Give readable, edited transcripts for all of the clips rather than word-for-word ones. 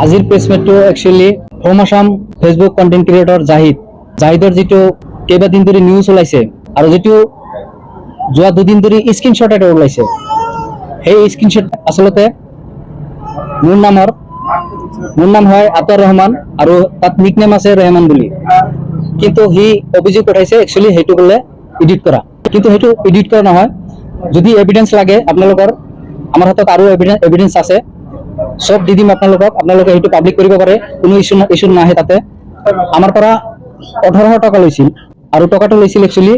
আজিৰ প্ৰেছ মিটটো actually from Assam Facebook content creator Zahid, জাহিদৰ যিটো কেইবাদিন ধৰি নিউজ ওলাইছে আৰু যিটো যোৱা দুদিন ধৰি স্ক্ৰীনশ্বট এটা ওলাইছে, সেই স্ক্ৰীনশ্বট আচলতে মোৰ নাম হয় আতৰ ৰহমান আৰু তাত নিকনেম আছে ৰেহমান বুলি। কিন্তু সি অভিযোগ উঠাইছে একচুৱেলি সেইটো বোলে এডিট কৰা, কিন্তু সেইটো এডিট কৰা নহয়। যদি এভিডেন্স লাগে আপোনালোকৰ, আমাৰ হাতত আৰু এভিডেন্স আছে, চব দি দিম আপোনালোকক। আপোনালোকে সেইটো পাব্লিক কৰিব পাৰে, কোনো ইছ্যু ইছ্যু নাহে তাতে। আমাৰ পৰা 1800 টকা লৈছিল আৰু টকাটো লৈছিল একচুৱেলি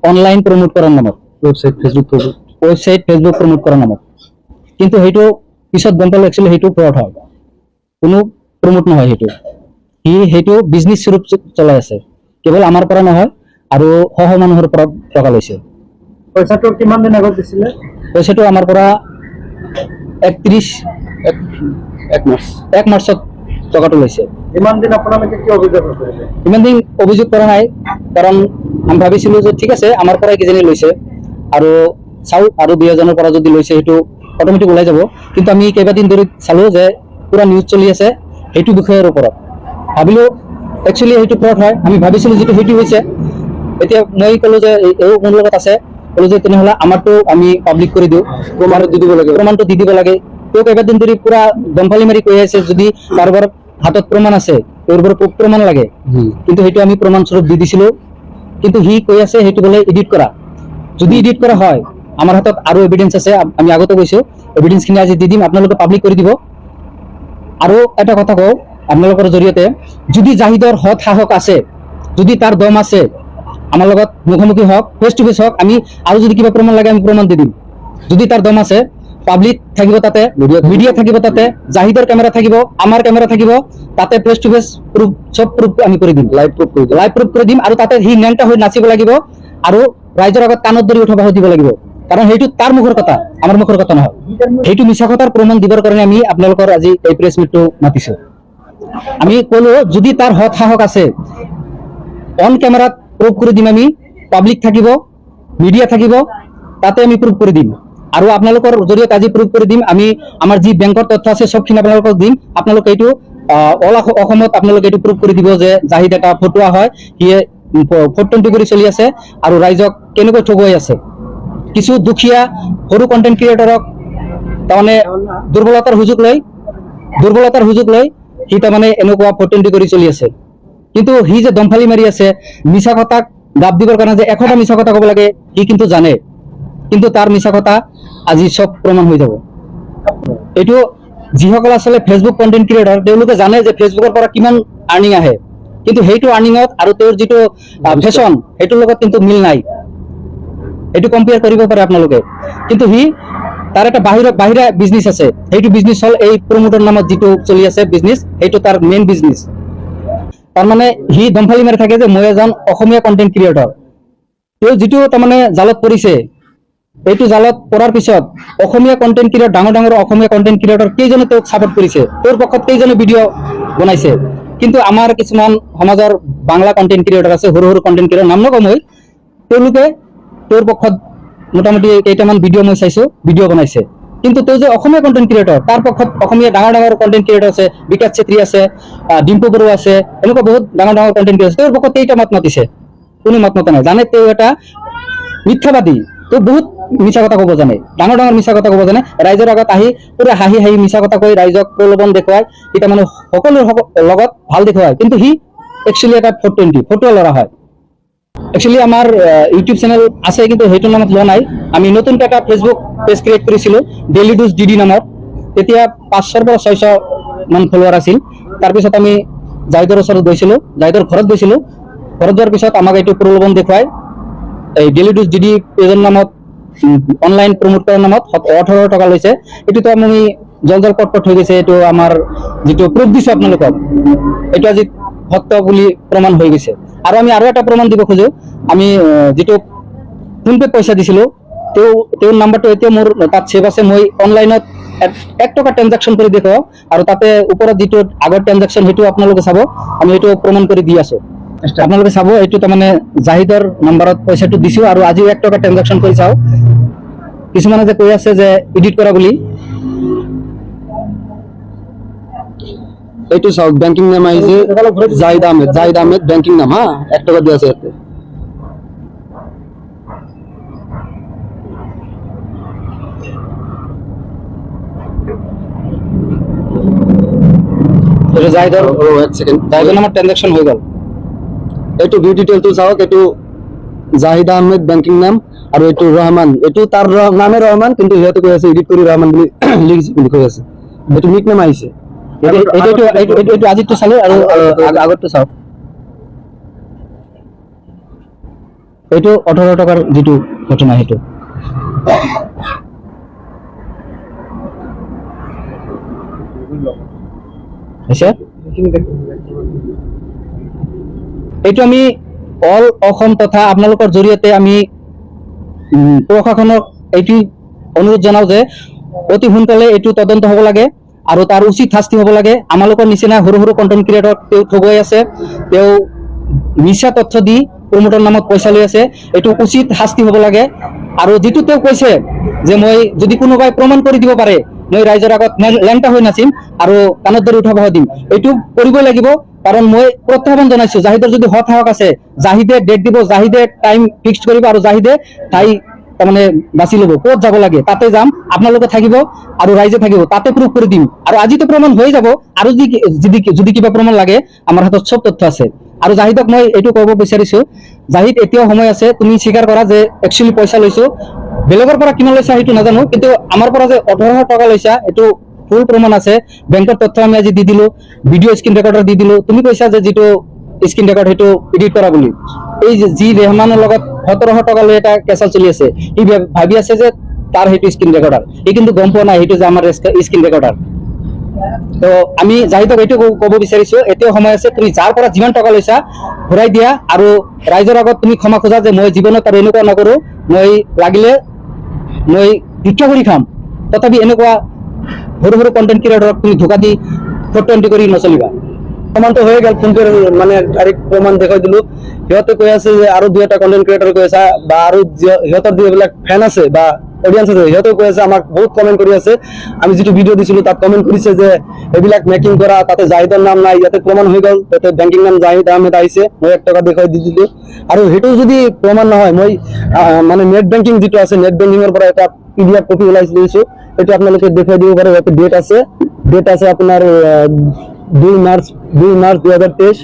অনলাইন প্ৰমোট কৰাৰ নামত। Website, Facebook. Website, Facebook promote কৰাৰ নামত। কিন্তু সেইটো পিছত গম পালো একচুৱেলি সেইটো ফ্ৰড হয়, কোনো প্ৰমোট নহয় সেইটো। সি সেইটো বিজনেছ স্বৰূপ চলাই আছে। কেৱল আমাৰ পৰা নহয়, আৰু শ শ মানুহৰ পৰা টকা লৈছে। পইচাটো কিমান দিন আগত দিছিলে? পইচাটো আমাৰ পৰা 31 1 মাৰ্চ। 1 মাৰ্চত টকাটো লৈছে। ইমান দিন আপোনালোকে কিয় অভিযোগ নকৰিলে? ইমান দিন অভিযোগ কৰা নাই, কাৰণ আমি ভাবিছিলো যে ঠিক আছে, আমাৰ পৰাই কিজানি লৈছে আৰু চাওঁ, আৰু দুই এজনৰ পৰা যদি লৈছে সেইটো অট'মেটিক ওলাই যাব। কিন্তু আমি কেইবাদিন ধৰি চালো যে পুৰা নিউজ চলি আছে সেইটো বিষয়ৰ ওপৰত। ভাবিলো একচুৱেলি সেইটো ফ্ৰড হয়। আমি ভাবিছিলো যিটো সেইটো হৈছে। এতিয়া মই ক'লো যে এও মোৰ লগত আছে, ক'লো যে তেনেহ'লে আমাৰটো আমি পাব্লিক কৰি দিওঁ। প্ৰমাণত দি দিব লাগে। প্ৰমাণটো দি দিব লাগে। তেওঁ কেইবাদিন ধৰি পুৰা দমফালি মাৰি কৈ আছে, যদি কাৰোবাৰ হাতত প্ৰমাণ আছে, তেওঁৰ পৰা প্ৰমাণ লাগে। কিন্তু সেইটো আমি প্ৰমাণস্বৰূপ দি দিছিলো। কিন্তু সি কৈ আছে সেইটো বোলে এডিট কৰা। যদি এডিট কৰা হয়, আমাৰ হাতত আৰু এভিডেন্স আছে। আমি আগতে কৈছো, এভিডেন্সখিনি আজি দি দিম, আপোনালোকে পাব্লিক কৰি দিব। আৰু এটা কথা কওঁ আপোনালোকৰ জৰিয়তে, যদি জাহিদৰ সৎ সাহস আছে, যদি তাৰ দম আছে, আমাৰ লগত মুখামুখি হওক, ফেচ টু ফেচ হওক। আমি আৰু যদি কিবা প্ৰমাণ লাগে, আমি প্ৰমাণ দি দিম। যদি তাৰ দম আছে, পাব্লিক থাকিব তাতে, মিডিয়া থাকিব তাতে, জাহিদৰ কেমেৰা থাকিব, আমাৰ কেমেৰা থাকিব তাতে। ফেচ টু ফেচ প্ৰুফ, চব প্ৰুফ আমি কৰি দিম। লাইভ প্ৰুফ কৰি দিম। লাইভ প্ৰুফ কৰি দিম। আৰু তাতে সি নেংটা হৈ নাচিব লাগিব আৰু ৰাইজৰ আগত কাণত ধৰি উঠা বহা দিব লাগিব, কাৰণ সেইটো তাৰ মুখৰ কথা, আমাৰ মুখৰ কথা নহয়। সেইটো মিছা কথাৰ প্ৰমাণ দিবৰ কাৰণে আমি আপোনালোকৰ আজি এই প্ৰেছ মিটটো মাতিছো। আমি ক'লো, যদি তাৰ সৎ সাহস আছে, অন কেমেৰাত প্ৰুফ কৰি দিম আমি। পাব্লিক থাকিব, মিডিয়া থাকিব, তাতে আমি প্ৰুফ কৰি দিম। আৰু আপোনালোকৰ জৰিয়তে আজি প্ৰুফ কৰি দিম। আমি আমাৰ যি বেংকৰ তথ্য আছে, চবখিনি আপোনালোকক দিম। আপোনালোকে এইটো অল অসমত আপোনালোকে এইটো প্ৰুফ কৰি দিব যে জাহিদ এটা ফটুৱা হয়, সিয়ে 420 কৰি চলি আছে আৰু ৰাইজক কেনেকৈ ঠগুৱাই আছে। কিছু দুখীয়া সৰু কণ্টেণ্ট ক্ৰিয়েটৰক তাৰমানে দুৰ্বলতাৰ সুযোগ লৈ সি তাৰমানে এনেকুৱা 420 কৰি চলি আছে। কিন্তু সি যে দমফালি মাৰি আছে, মিছা কথাক গাপ দিবৰ কাৰণে যে 100টা মিছা কথা ক'ব লাগে, সি কিন্তু জানে। কিন্তু তাৰ মিছা কথা আজি চব প্ৰমাণ হৈ যাব। এইটো যিসকল আচলতে ফেচবুক কণ্টেণ্ট ক্ৰিয়েটৰ, তেওঁলোকে জানে যে ফেচবুকৰ পৰা কিমান আৰ্নিং আহে। কিন্তু সেইটো আৰ্নিঙত আৰু তেওঁৰ যিটো ফেশ্বন, সেইটোৰ লগত কিন্তু মিল নাই। এইটো কম্পেয়াৰ কৰিব পাৰে আপোনালোকে। কিন্তু সি তাৰ এটা বাহিৰা বিজনেছ আছে। সেইটো বিজনেছ হ'ল এই প্ৰমোটৰ নামত যিটো চলি আছে বিজনেছ, সেইটো তাৰ মেইন বিজনেছ। তাৰমানে সি দমফালি মাৰি থাকে যে মই এজন অসমীয়া কণ্টেণ্ট ক্ৰিয়েটৰ। তেওঁ যিটো তাৰমানে জালত পৰিছে, এইটো জালত পৰাৰ পিছত অসমীয়া কণ্টেণ্ট ক্ৰিয়েটৰ, ডাঙৰ ডাঙৰ অসমীয়া কণ্টেণ্ট ক্ৰিয়েটৰ কেইজনে তেওঁক ছাপোৰ্ট কৰিছে? তেওঁৰ পক্ষত কেইজনে ভিডিঅ' বনাইছে? কিন্তু আমাৰ কিছুমান সমাজৰ বাংলা কণ্টেণ্ট ক্ৰিয়েটৰ আছে, সৰু সৰু কণ্টেণ্ট ক্ৰিয়েটৰ, নাম নকওঁ মই, তেওঁলোকে তেওঁৰ পক্ষত মোটামুটি কেইটামান ভিডিঅ' মই চাইছো, ভিডিঅ' বনাইছে। কিন্তু তেওঁ যে অসমীয়া কণ্টেণ্ট ক্ৰিয়েটৰ, তাৰ পক্ষত অসমীয়া ডাঙৰ ডাঙৰ কণ্টেণ্ট ক্ৰিয়েটৰ আছে, বিকাশ চেত্ৰী আছে, ডিম্পু বৰুৱা আছে, এনেকুৱা বহুত ডাঙৰ ডাঙৰ কণ্টেণ্ট ক্ৰিয়েটৰ আছে। তেওঁৰ পক্ষত কেইটা মাত মাতিছে? কোনো মাত মতা নাই। জানে তেওঁ এটা মিথ্যাবাদী। তেওঁ বহুত মিছা কথা ক'ব জানে, ডাঙৰ ডাঙৰ মিছা কথা ক'ব জানে। ৰাইজৰ আগত আহি পুৰা হাঁহি হাঁহি মিছা কথা কৈ ৰাইজক প্ৰলোভন দেখুৱাই। সি তাৰমানে সকলো লগত ভাল দেখুৱায়, কিন্তু সি একচুৱেলি এটা 420 ফটুৱা ল'ৰা হয়। একচুৱেলি আমাৰ ইউটিউব চেনেল আছে, কিন্তু সেইটো নামত লোৱা নাই। আমি নতুনকৈ এটা ফেচবুক পেজ ক্ৰিয়েট কৰিছিলোঁ ডেইলি ডুজ ডি ডি নামত। তেতিয়া 500ৰ পৰা 600 মান ফলোৱাৰ আছিল। তাৰপিছত আমি জাহিদৰ ওচৰত গৈছিলোঁ, জাহিদৰ ঘৰত গৈছিলোঁ। ঘৰত যোৱাৰ পিছত আমাক এইটো প্ৰলোভন দেখুৱাই এই ডেইলি ডুজ ডি ডি পেজৰ নামত অনলাইন প্ৰমোট কৰাৰ নামত 18 টকা লৈছে। এইটোতো আমি জল জল পট পট হৈ গৈছে। এইটো আমাৰ যিটো প্ৰুফ দিছোঁ আপোনালোকক, এইটো আজি সত্য বুলি প্ৰমাণ হৈ গৈছে। আৰু আমি আৰু এটা প্ৰমাণ দিব খোজো। আমি যিটো ফোনপেত পইচা দিছিলোঁ, তেওঁৰ নাম্বাৰটো এতিয়া মোৰ তাত ছেভ আছে। মই অনলাইনত 1 টকা ট্ৰেনজেকশ্যন কৰি দেখুৱাওঁ আৰু তাতে ওপৰত যিটো আগৰ ট্ৰেনজেকশ্যন, সেইটো আপোনালোকে চাব। আমি সেইটো প্ৰমাণ কৰি দি আছোঁ, আপোনালোকে চাব। এইটো তাৰমানে জাহিদৰ নাম্বাৰত পইচাটো দিছোঁ আৰু আজিও 1 টকা ট্ৰেনজেকশ্যন কৰি চাওঁ। কিছুমানে যে কৈ আছে যে এডিট কৰা বুলি। এইটো চাওক, বেংকিং নাম আহিছে জাহিদ আহমেদ। জাহিদ আহমেদ বেংকিং নাম, হা, 1 টকা দিয়া আছে ইয়াতে। এইটো জাহিদৰ। ৰ'ব, এক ছেকেণ্ড। জাহিদৰ নামৰ ট্ৰেনজেকশ্যন হৈ গ'ল। এইটো ভিউ ডিটেইলটো চাওক। এইটো জাহিদ আহমেদ বেংকিং নাম আৰু এইটো ৰহমান। এইটো তাৰ নামে ৰহমান, কিন্তু সিহঁতে কৈ আছে এডিট কৰি ৰহমান বুলি লিখিছে বুলি কৈ আছে। এইটো নিক নাম আহিছে। এইটো এইটো এইটো এইটো এইটো এইটো আজিৰটো চালো আৰু আগৰটো চাওক। এইটো 18 টকাৰ যিটো ঘটনা, সেইটো হৈছে। এইটো আমি অল অসম তথা আপোনালোকৰ জৰিয়তে আমি প্ৰশাসনক এইটো অনুৰোধ জনাওঁ যে অতি সোনকালে এইটো তদন্ত হ'ব লাগে আৰু তাৰ উচিত শাস্তি হ'ব লাগে। আমালোকৰ নিচিনা সৰু সৰু কণ্টেণ্ট ক্ৰিয়েটৰক তেওঁ ঠগুৱাই আছে। তেওঁ মিছা তথ্য দি প্ৰমোটৰ নামত পইচা লৈ আছে। এইটো উচিত শাস্তি হ'ব লাগে। আৰু যিটো তেওঁ কৈছে যে মই যদি কোনোবাই প্ৰমাণ কৰি দিব পাৰে, মই ৰাইজৰ আগত লেংটা হৈ নাচিম আৰু কাণত ধৰি উঠা বহা দিম, এইটো কৰিবই লাগিব। কাৰণ মই প্ৰত্যাহ্বান জনাইছো, জাহিদৰ যদি সৎ সাহস আছে, জাহিদে ডেট দিব, জাহিদে টাইম ফিক্স কৰিব আৰু জাহিদে ঠাই তাৰমানে বাছি ল'ব ক'ত যাব লাগে। তাতে যাম, আপোনালোকে থাকিব আৰু ৰাইজে থাকিব, তাতে প্ৰুফ কৰি দিম। আৰু আজিতো প্ৰমাণ হৈ যাব। আৰু যদি যদি যদি কিবা প্ৰমাণ লাগে, আমাৰ হাতত চব তথ্য আছে। আৰু জাহিদক মই এইটো ক'ব বিচাৰিছো, জাহিদ, এতিয়াও সময় আছে, তুমি স্বীকাৰ কৰা যে একচুৱেলি পইচা লৈছো। বেলেগৰ পৰা কিমান লৈছা সেইটো নাজানো, কিন্তু আমাৰ পৰা যে 1800 টকা লৈছা, এইটো ফুল প্ৰমাণ আছে। বেংকৰ তথ্য আমি আজি দি দিলো, ভিডিঅ' স্ক্ৰীন ৰেকৰ্ডাৰ দি দিলো। তুমি কৈছা যে যিটো স্ক্ৰীন ৰেকৰ্ড সেইটো এডিট কৰা বুলি। এই যে যি ৰেহমানৰ লগত 1700 টকা লৈ এটা কেঁচা চলি আছে, সি ভাবি আছে যে তাৰ সেইটো স্ক্ৰীন ৰেকৰ্ডাৰ। সি কিন্তু গম পোৱা নাই সেইটো যে আমাৰ স্ক্ৰীন ৰেকৰ্ডাৰ। তো আমি জাহিদক এইটো ক'ব বিচাৰিছো, এতিয়াও সময় আছে, তুমি যাৰ পৰা যিমান টকা লৈছা ঘূৰাই দিয়া আৰু ৰাইজৰ আগত তুমি ক্ষমা খোজা যে মই জীৱনত আৰু এনেকুৱা নকৰো। মই লাগিলে মই ভিক্ষা কৰি খাম, তথাপি এনেকুৱা সৰু সৰু কণ্টেণ্ট ক্ৰিয়েটৰক তুমি ধোকা দি 420 কৰি নচলিবা। প্ৰমাণটো হৈ গ'ল। ফোনপেৰ মানে ডাইৰেক্ট প্ৰমাণ দেখুৱাই দিলো। সিহঁতে কৈ আছে যে আৰু দুই এটা কণ্টেণ্ট ক্ৰিয়েটৰ কৈ আছে বা আৰু সিহঁতৰ যিবিলাক ফেন আছে বা অডিয়েন্স আছে, সিহঁতেও কৈ আছে, আমাক বহুত কমেণ্ট কৰি আছে। আমি যিটো ভিডিঅ' দিছিলো, তাত কমেণ্ট কৰিছে যে এইবিলাক মেকিং কৰা, তাতে জাহিদৰ নাম নাই। ইয়াতে প্ৰমাণ হৈ গ'ল, তাতে বেংকিং নাম জাহিদ আহমেদ আহিছে। মই 1 টকা দেখুৱাই দি দিলো। আৰু সেইটো যদি প্ৰমাণ নহয়, মই মানে নেট বেংকিং যিটো আছে, নেট বেংকিঙৰ পৰা এটা পিডিএফ কপি ওলাই দিছো। এইটো আপোনালোকে দেখুৱাই দিব পাৰে। ইয়াতে ডেট আছে, ডেট আছে আপোনাৰ 2 মাৰ্চ, 2 মাৰ্চ 2023।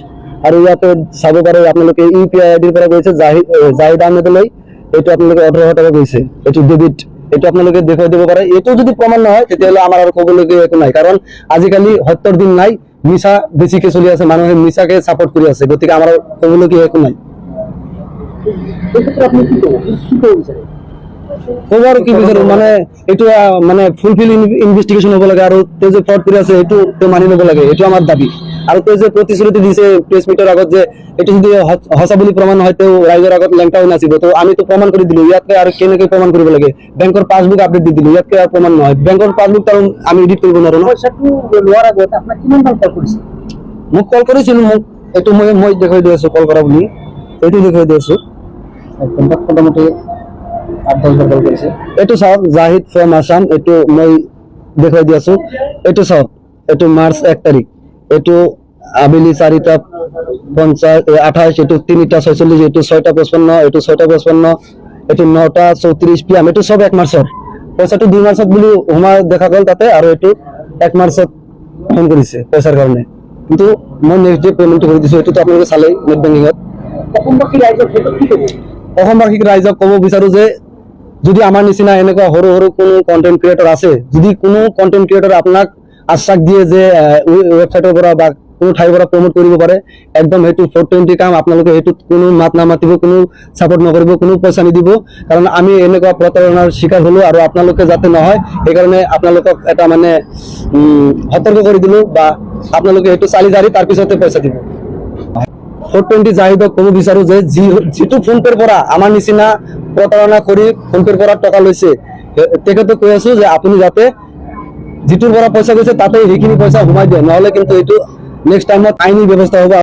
আৰু ইয়াতে চাব পাৰে আপোনালোকে, ইউপিআই আইডিৰ পৰা গৈছে জাহিদ আহমেদলৈ। এইটো আপোনালোকে 1800 টকা গৈছে, এইটো ডেবিট। এইটো আপোনালোকে দেখুৱাই দিব পাৰে। এইটো যদি প্ৰমাণ নহয়, তেতিয়াহ'লে আমাৰ আৰু ক'বলগীয়া একো নাই। কাৰণ আজিকালি সত্যৰ দিন নাই, মিছা বেছিকে চলি আছে, মানুহে মিছাকে ছাপোৰ্ট কৰি আছে। গতিকে আমাৰ ক'বলগীয়া একো নাই। এই ক্ষেত্ৰে আপনি কি ক'ব, কি ক'ব বিচাৰে? ক'ব আৰু কি বিচাৰো, মানে এইটো মানে ফুলফিল ইনভেষ্টিগেশ্যন হ'ব লাগে আৰু তেওঁ যে ফ্ৰড কৰি আছে, সেইটো তেওঁ মানি ল'ব লাগে। এইটো আমাৰ দাবী। আৰু তেওঁ যে প্ৰতিশ্ৰুতি দিছে প্ৰেছ মিটৰ আগত যে এইটো যদি সঁচা বুলি প্ৰমাণ হয়, তেওঁ ৰাইজৰ আগত লেংটা হৈ নাচিব, তো আমিতো প্ৰমাণ কৰি দিলো। ইয়াতকে আৰু কেনেকে প্ৰমাণ কৰিব লাগে? বেংকৰ পাছবুক আপডেট দি দিলো, ইয়াতকে আৰু প্ৰমাণ নহয়। বেংকৰ পাছবুক আৰু আমি এডিট কৰিব নোৱাৰো ন। পইচাটো লোৱাৰ আগত আপোনাক কিমান বাৰ কল কৰিছে? মোক কল কৰিছিল। মোক এইটো মই মই দেখুৱাই দি আছো, কল কৰা বুলি এইটো দেখুৱাই দি আছো। 1 ঘণ্টাত মোটামুটি 8-10 বাৰ কল কৰিছে। এইটো চাওক, জাহিদ ফ্ৰম আছাম, এইটো মই দেখুৱাই দি আছো। এইটো চাওক, এইটো মাৰ্চ 1 তাৰিখ, এইটো আবেলি 4টা 50 28, এইটো 3টা 46, এইটো 6টা 55, এইটো 6টা 55, এইটো 9টা 34 পিএম। এইটো চব 1 মাৰ্চৰ। পইচাটো 2 মাৰ্চত বুলি সোমা দেখা গ'ল তাতে। আৰু এইটো 1 মাৰ্চত ফোন কৰিছে পইচাৰ কাৰণে, কিন্তু মই নেক্সট ডে পে'মেণ্টটো কৰি দিছোঁ। এইটোতো আপোনালোকে চালেই নেট বেংকিঙত। অসমবাসী ৰাইজৰ ক্ষেত্ৰত কি ক'ব? অসমবাসীক ৰাইজক ক'ব বিচাৰো যে যদি আমাৰ নিচিনা এনেকুৱা সৰু সৰু কোনো কণ্টেণ্ট ক্ৰিয়েটৰ আছে, যদি কোনো কণ্টেণ্ট ক্ৰিয়েটৰ আপোনাক আশ্বাস দিয়ে যে ৱেবছাইটৰ পৰা বা কোনো ঠাইৰ পৰা প্ৰমোট কৰিব পাৰে, একদম সেইটো 420 কাম। আপোনালোকে সেইটোত কোনো মাত নামাতিব, কোনো ছাপোৰ্ট নকৰিব, কোনো পইচা নিদিব। কাৰণ আমি এনেকুৱা প্ৰতাৰণাৰ চিকাৰ হ'লো আৰু আপোনালোকে যাতে নহয়, সেইকাৰণে আপোনালোকক এটা মানে সতৰ্ক কৰি দিলো বা আপোনালোকে সেইটো চালি জাৰি তাৰপিছতে পইচা দিব। 420 জাহিদক ক'ব বিচাৰো যে যিটো ফোনপেৰ পৰা আমাৰ নিচিনা প্ৰতাৰণা কৰি ফোনপেৰ পৰা টকা লৈছে, তেখেতক কৈ আছো যে আপুনি যাতে যিটোৰ পৰা পইচা গৈছে, তাতে সেইখিনি পইচা সোমাই দিয়ে। নহ'লে কিন্তু এইটো নেক্সট টাইমত আইনী ব্যৱস্থা হ'ব।